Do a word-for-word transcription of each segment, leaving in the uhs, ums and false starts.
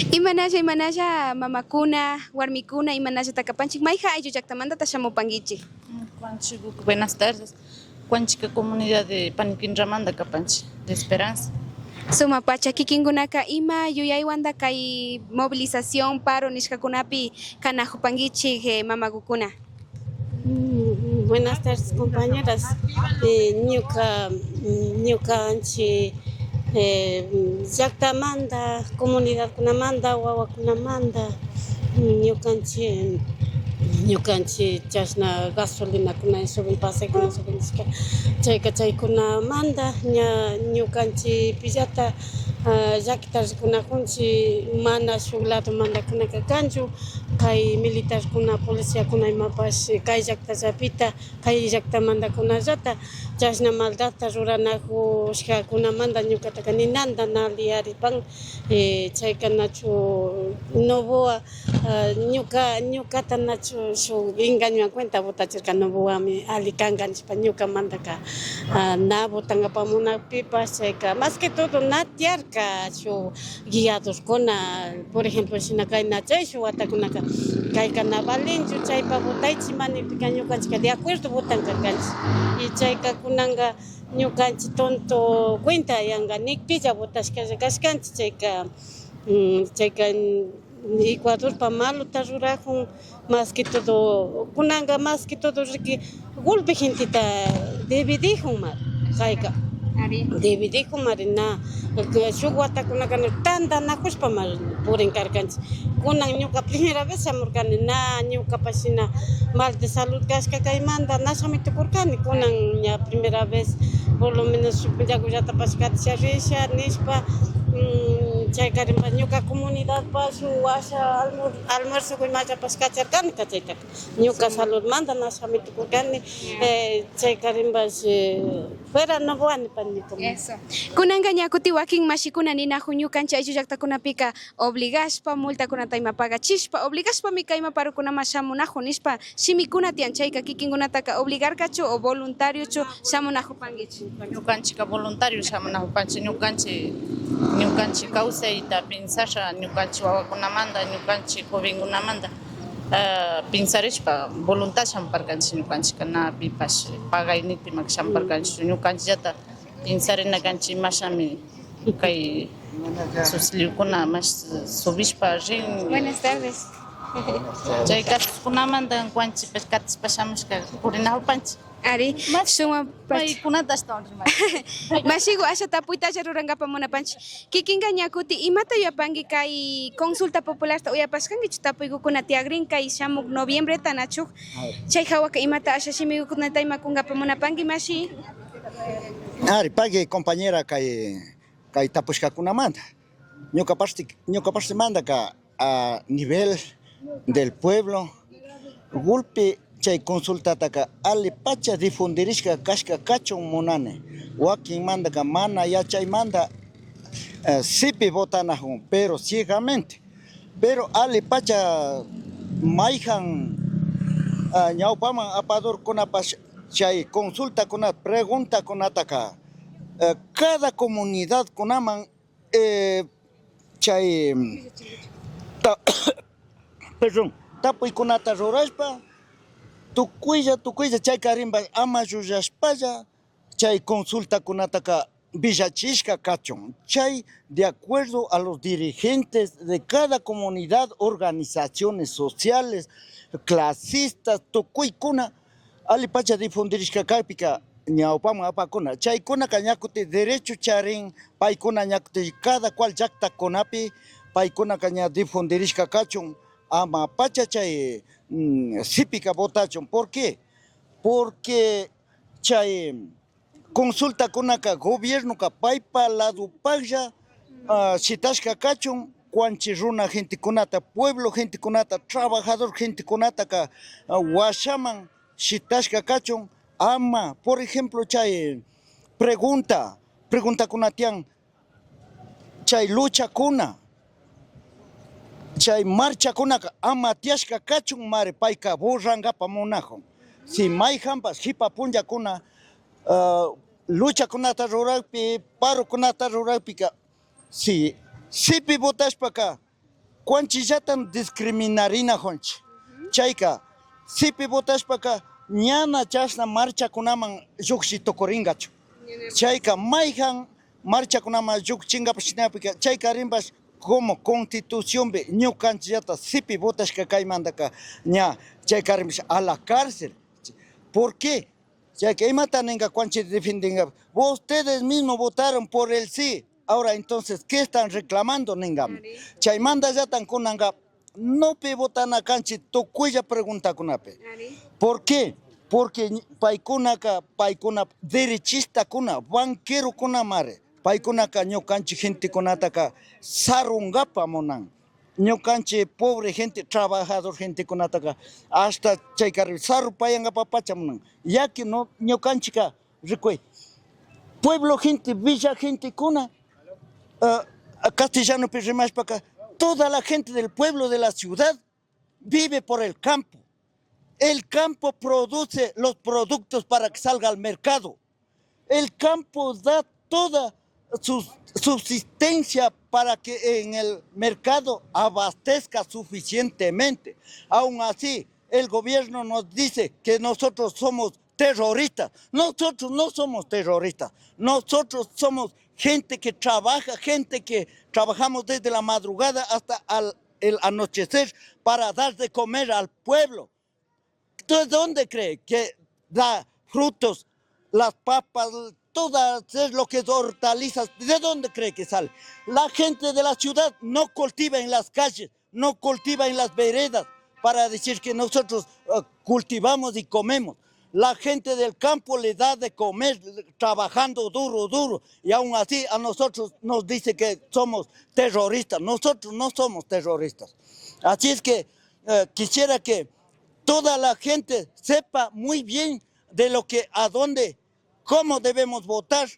Imanalla, imanalla, mamakuna, warmikuna, imanallata kapanchik, mayjan ayllu llaktamantata shamupankichik? Kuanchik, buenas tardes. Kuanchika comunidad de Paniquinramanta kapanchik, de Esperanza. Sumak pacha, kikinkunaka ima yuyaywanta kay movilización, paro nishkakunapi kanajupankichik, eh, mamakukuna? Mm, buenas tardes, compañeras. Eh, ñuka, mm, ñukanchik, eh, llaktamanta, comunidadkunamanta, wawakunamanta, mm, ñukanchik, ñukanchik chashna gasolinakuna subin, pasaykuna subin nishka, chayka chaykunamanta ña ñukanchik pillata, ah, llakita rikunajunchik, mana shuk ladomantakunaka kanchu, kay militarkuna, policiakuna imapash kay llaktallapita, kay llaktamantakunallata chashna maldadta ruranajushkakunamanta ñukataka ninanta na aliyaripan. Eh, chayka nachu Novoa, ah, ñuka, ñukata nachu shuk engañowan cuenta votachirka, Novoami ali kanka nishpa ñukamantaka, ah, na votankapak munakpipash chayka, más que todo na tiyarka shuk guiadoskuna, por ejemplo, shina kayna chay shuk watakunaka, kayka na valinchu, chaypa votaychik ima nikpika ñukanchikka de acuerdo votanka kanchik. Y chayka kunanka ñukanchik tonto cuenta yanka nikpilla votashkalla kashkanchik, chayka, mm, chayka Ecuadorpa malota rurajun, más que todo, kunanka más que todo riki, golpe genteta dividijunma kayka. Ari. Dividijunmari na, shuk watakunaka na tantanajushpama purin karkanchik. Kunan ñuka primera vez shamurkani, na ñukapash shina mal de salud kashka kaymanta na shamui tukurkani. Kunan ña primera vez, por lo menos shuk punllakullatapash katisha risha nishpa, mm, chaykarinpash ñuka comunidadpash shuk washa almur-, almuerzo imallapash kacharkani, kachayta. Ñuka saludmanta na shamui tukurkani, eh, chaykarinpash, eh, fuera no voy a ni pan ni comer. Eso. Kunanka ña kutin wakin mashikuna ninajun, ñukanchik ayllu llaktakunapika obligashpa, multakunata ima pagachishpa, obligashpami kayma parokunaman shamunajun nishpa shimikuna tiyan. Chayka kikinkunataka obligarkachu o voluntariochu shamunajupankichik? Ñukanchikka voluntario shamunajupanchik, ñukanchik, ñukanchik kawsayta pensasha, ñukanchik wawakunamanta, ñukanchik jovenkunamanta, ah, pensarishpa voluntad shamuparkanchik ñukanchikka, na pipash pagay nikpimaka shamuparkanchikchu, ñukanchikllata pensarina kanchik, imashami kay subsidiokuna mash subishpa rin. Buenas tardes. Chay katushkunamanta ñukanchikpash katishpa shamushka purinajupanchik. Ari, mash sumak pacha. Paykunata ashtawan rimari. Mashiku, asha tapuytalla rurankapak munapanchik. Kikinka ña kutin imata yuyapanki kay consulta popularta uyapashkankichu? Tapuykukuna tiyakrin kay shamuk noviembreta nachu? Chay jawaka imata asha shimikukunata ima kunkapak munapanki, mashi? Ari, pagui compañera kay, kay tapushkakunamanta. Ñuka parti-, ñuka partemantaka a nivel del pueblo, gulpi chay consultataka allipacha difundirishka kashka kachun munani. Wakinmantaka mana yachaymanta, eh, sipi votanajun, pero ciegamente. Pero allipacha mayjan, ah, ñawpaman apadorkunapash chay consultakuna, preguntakunataka, eh, cada comunidadkunaman, eh, chay, ta-, perdón, tapuykunata rurashpa, tukuylla, tukuylla chaykarinpash ama llullashpalla chay consultakunataka villachishka kachun. Chay de acuerdo a los dirigentes de cada comunidad, organizaciones sociales, clasistas, tukuykuna allipacha difundirishka kakpika ñawpaman apakuna. Chaykunaka ña kutin derecho charin, paykuna ña kutin cada cual llaktakunapi paykunaka ña difundirishka kachun, ama pacha chay, mm, sipika votachun. ¿Por qué? Porque chay consultakunaka gobiernoka paypa ladopaklla, ah, shitashka kachun, kuanchi runa gentekunata, pueblo gentekunata, trabajador gentekunataka, ah, washaman shitashka kachun, ama, por ejemplo, chay pregunta, preguntakuna tiyan, chay luchakuna, chay marchakunaka ama tiyashka kachun, mari payka borrankapak munajun. Si mayjanpash jipa punllakuna, ah, luchakunata rurakpi, parokunata rurakpika, si sipi votashpaka, Ñukanchillata discriminarinajunchik. Chayka, sipi votashpaka, ñana chashna marchakunaman llukshi tukuringachu. Chayka, mayjan marchakunaman llukchingapash shinapika, chaykarinpash como constitucionpi ñukanchillata sipi votashka kaymantaka, ña chaykarinpash a la cárcel. ¿Por qué? Chayka imata ninga, kuanchi defendinga, ustedes mismos votaron por el sí. Ahora entonces, ¿qué están reclamando? Ningami. Chaymantallatan kunanga, no pi votana kanchi tukuylla preguntakunapi. ¿Por qué? Porque paykunaka, paykuna derechistakuna, banquerokunamari. Paykunaka ñukanchi gentekunataka sarungapa munan. Ñukanchi pobre gente, trabajador gentekunataka hasta chaykarin sarupayangapapacha munan. Yaki no, ñukanchika rikuy. Pueblo gente, villa gentekuna, ah, castellanopi rimashpaka, toda la gente del pueblo, de la ciudad, vive por el campo. El campo produce los productos para que salga al mercado. El campo da toda su subsistencia para que en el mercado abastezca suficientemente. Aun así, el gobierno nos dice que nosotros somos terroristas. Nosotros no somos terroristas. Nosotros somos gente que trabaja, gente que trabajamos desde la madrugada hasta al, el anochecer para dar de comer al pueblo. ¿De dónde cree que da frutos, las papas, todo lo que es hortalizas? ¿De dónde cree que sale? La gente de la ciudad no cultiva en las calles, no cultiva en las veredas para decir que nosotros, eh, cultivamos y comemos. La gente del campo le da de comer trabajando duro, duro, y aun así a nosotros nos dice que somos terroristas. Nosotros no somos terroristas. Así es que, eh, quisiera que toda la gente sepa muy bien de lo que, a dónde, cómo debemos votar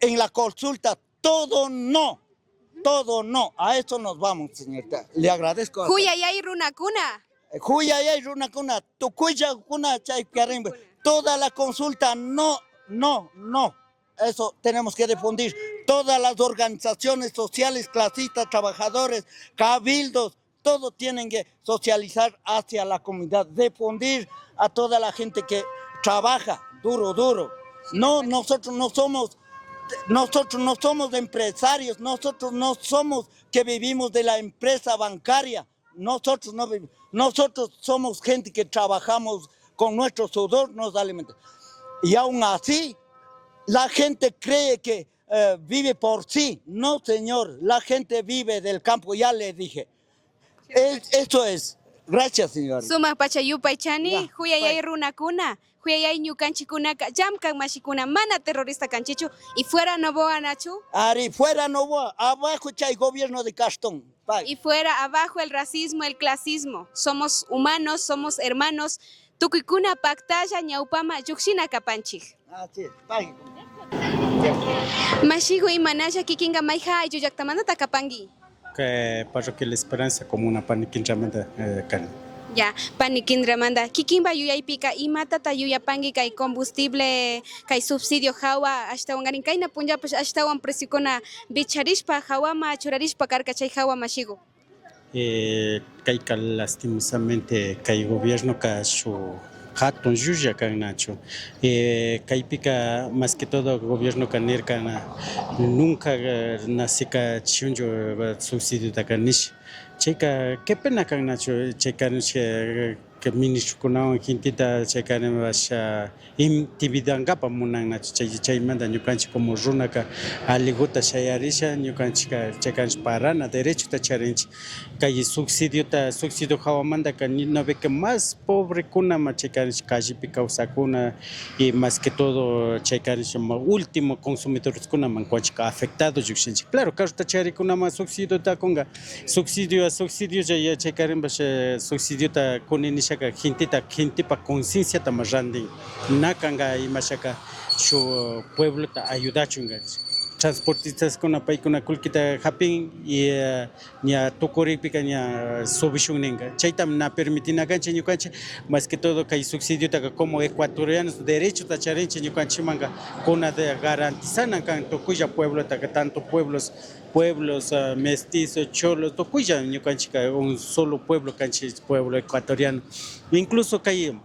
en la consulta. Todo no, todo no. A eso nos vamos, señorita. Le agradezco. Juyayay runakuna. Juyayay runakuna, tukuyllakuna chaypi karinpi. Toda la consulta, no, no, no. Eso tenemos que difundir. Todas las organizaciones sociales, clasistas, trabajadores, cabildos, todo tienen que socializar hacia la comunidad, difundir a toda la gente que trabaja duro, duro. No, nosotros no somos, nosotros no somos empresarios, nosotros no somos que vivimos de la empresa bancaria. Nosotros no vivi-, nosotros somos gente que trabajamos con nuestro sudor, nos alimenta. Y aun así, la gente cree que, eh, vive por sí. No, señor, la gente vive del campo, ya le dije. Es, eso es. Gracias, señor. Sumak pacha yupay chani, ya, juyayay runakuna, juyayay ñukanchikunaka, llamkan mashikuna, mana terrorista kanchichu, y fuera Noboa nachu. Ari, fuera Noboa, abajo chay gobierno de Castón. Pay. Y fuera abajo el racismo, el clasismo. Somos humanos, somos hermanos. Tukuykuna paktalla ñawpama llukshina kapanchik. Así es, pay. Mashiku, imanalla, kikinka mayjan ayllu llaktamantata kapanki? Kay parroquia La Esperanza, comuna Paniquindramanta, eh, kani. Ya, Paniquindramanta. Kikinpa yuyaypika imatata yuyapanki kay combustible, kay subsidio jawa, ashtawankarin kayna punllapash ashtawan preciokuna bicharishpa jawama churarishpa karka chay jawa mashiku. Eh, kayka lastimosamente kay gobiernoka shuk jatun llulla kan nachu. Eh, kaypika más que todo gobiernoka nirka na, nunca, eh, nasika chunchu, eh, subsidiotaka nish. Chayka qué pena kan nachu, chayka nish, eh, que ministrokunawan genteta chayka nimash, ah, intimidankapak munan nachu, chay, chaymanta ñukanchik como runaka alliguta shayarisha, ñukanchikka chaykanchik parana derechota charinchik. Kay subsidiota, subsidio jawamantaka ni una vez que más pobrekunaman chaykanchik callepi kawsakuna y más que todo chaykanchik ma-, último consumidoreskunaman kuanchik afectado llukshinchik. Claro, carrota charikunaman subsidiota kunka, subsidio, subsidiolla yachaykarinpash, eh, subsidiota kuni nishaka genteta, gentepa concienciata ma randin. Na kanka imashaka shuk pueblota ayudachunka. Transportistaskuna paykuna kullkita japin y, eh, ña tukurikpika ña subishun ninka. Chaytami na permitina kanchik ñukanchik, más que todo kay subsidiotaka como ecuatorianos derechota charinchik ñukanchikmanka, kuna de garantizana kan tukuylla pueblotaka, tanto pueblos Pueblos, ah, mestizos, cholos, tukuylla ñukanchikka un solo pueblo kanchik, pueblo ecuatoriano. Incluso kay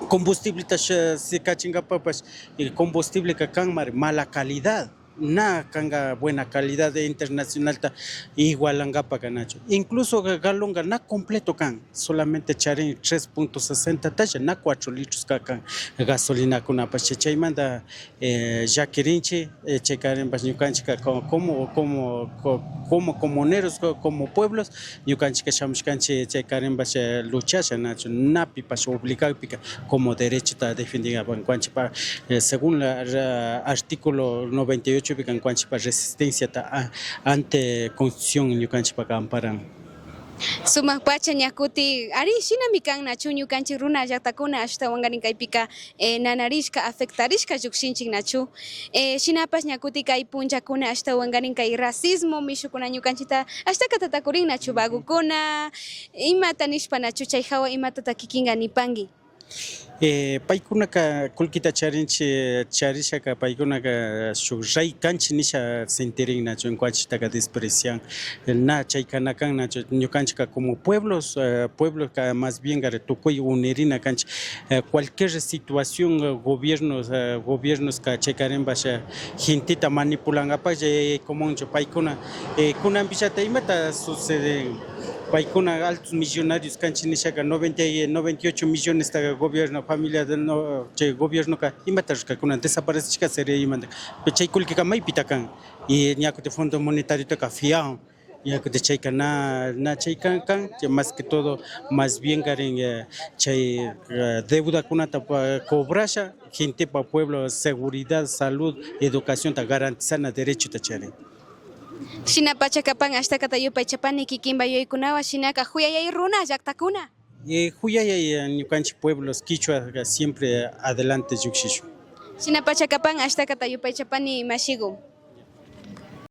combustibleta sh-, sikachinkapapash, eh, combustibleka kanmari mala calidad, na kanka buena calidad de internacionalta igualankapaka nachu. Incluso ga-, galonka na completo kan, solamente charin tres punto sesenta talla, na cuatro litros ka-, kan gasolinakunapash. Chay-, chaymanta eh, llakirinchik, eh, chaykarinpash ñukanchikka co-, como, como, co-, como comuneros, co-, como pueblos, ñukanchikka shamushkanchik chaykarinpash, eh, luchasha nachu, na pipash obligakpika como derechota defendinkapakwanchikpa, eh, según la, la artículo noventa y ochopika ñukanchikpa resistenciata a-, ante constitución ñukanchikpaka amparan. Sumak pacha ña kuti, ari, shinami kan nachu, ñukanchik runa llaktakuna ashtawankarin kaypika, eh, nanarishka, afectarishka llukshinchik nachu. Eh, shinapash ña kuti kay punllakuna ashtawankarin kay racismo mishukuna ñukanchikta ashtaka tatakurin nachu, vagokuna, imata nishpa nachu, chay hawa imatata kikinka nipanki. Eh, paykunaka kullkita charinchik, charishaka paykunaka shuk rey kanchik nisha sintirin nachu, ñukanchiktaka desprecian, na chay kana kan nachu, ñukanchikka como pueblos, eh, puebloka más bien kari tukuy unirina kanchik, eh, cualquier situación, eh, gobiernos, eh, gobiernoska chaykarinpash, eh, genteta manipulankapak, eh, comunchu paykuna, eh, kunanpillata imata sucede, paykuna altos millonarios kanchik nishaka noventa y, noventa y ocho millonesta gobierno, familia del no-, chay gobiernoka imata rurka, kunan desaparecishka seria imanta, chay kullkika maypita kan, y ña kuti Fondo Monetariotaka fiawan, ña kuti chayka na, na chay kan, kan, chay más que todo, más bien karin, eh, chay, eh, deudakunata, eh, cobrasha, gentepa, pueblo, seguridad, salud, educacionta garantizana derechota charin. Shinapacha kapan, ashtakata yupaychapani kikinpa yuyaykunawan, shinaka juyayay runa llaktakuna. Eh, juyayay, eh, ñukanchik pueblos kichwa siempre adelante llukshishun. Shinapacha kapan, ashtakata yupaychapani mashiku.